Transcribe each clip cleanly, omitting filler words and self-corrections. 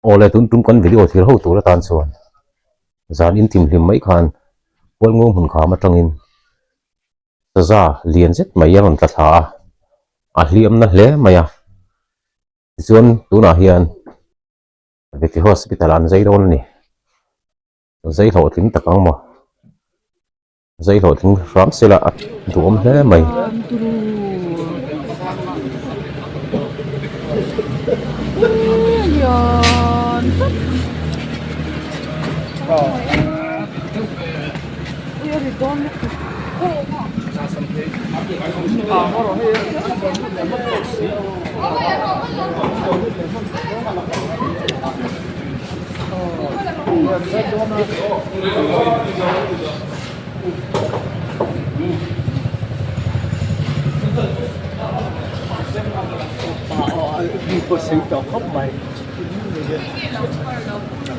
Awle tun tum kan video thlir ho tur atan chuan zan in thimhlim mai khan Hualngo hmun kham atangin saza lian zet mai a rawn tla thla a, a hliam na hle mai a. Tichuan tunah hian Vety Hospital ah an zai dawn a ni. Zai hlawhtling tak ang maw? Zai hlawhtling hram sela a duhawm hle mai.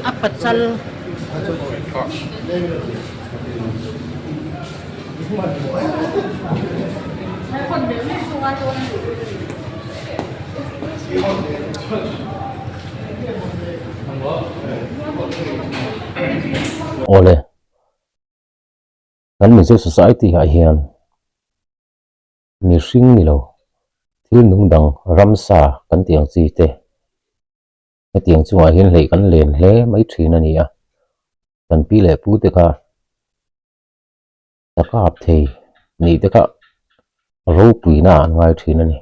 A pachal. Awle. Kan Mizo Society ah hian mihring ni lo thil nung dang ramsa kan tih ang chi te hetiang chungah hian hleih kan len hle mai thin a ni a, kan pi leh pu te kha ta kap thei nih te kha ropuina an ngai thin a ni.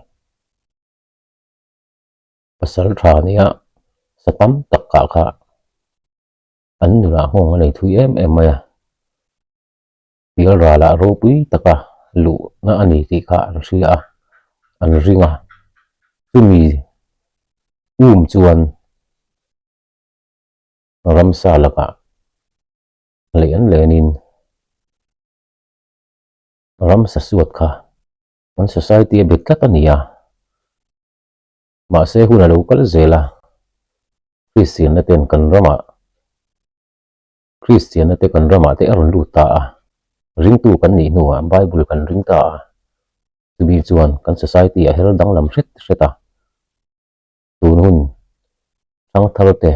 Pasal tha nia sa tam tak kah kha an nunah nghawng a nei thui em em mai a, pialralah ropui taka luhna a ni tih kha an hria a, an ring a, chumi um chuan ramsa lakah leh an lenin ramsa suat kha an society a bet tlat a ni a. Mahse hun a lo kal zel a, Kristianna ten kan ramah Kristianna te kan ramah te a rawn lut ta a, ringtu kan nih hnuah Bible kan ring ta a, chumi chuan kan society a her danglam hret hret a, tun hun thangthar te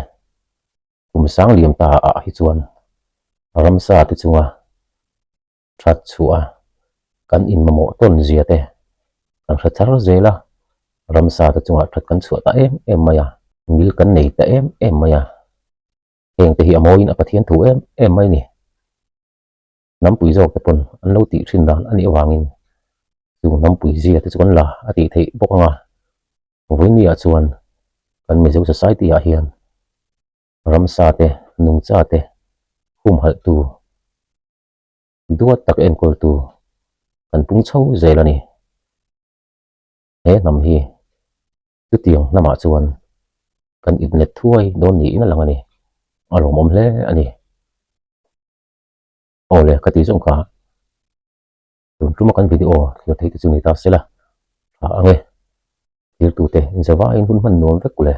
kum sang liam ta ah hi chuan ramsa te chunga that chhuah a, kan inmamawh tawn zia te kan hre thar zel a, ramsa te chungah that kan chhuah ta em em mai a, mil kan nei ta em em mai a, heng te hi a mawiin a Pathian thu em em mai ni. Hnampui zawk te pawn an lo tih thin dan a nih avangin chu hnampui zia te chu kan la a tih theih bawk ang a, vawinia chuan kan Mizo Society ah hian ramsa te, nungcha te humhalh tu Duat tak enkawltu kan pung chho zel a ni. He hnam hi chutiang hnamah chuan kan inlet thuai dawn niin a lang a ni. A lawmawm hle a ni. Aw le, ka ti zawng kha tun tuma kan video thlir theih te chu ni ta se la, tha ang e. Thirtute inzavaiin hun hman nuam vek le.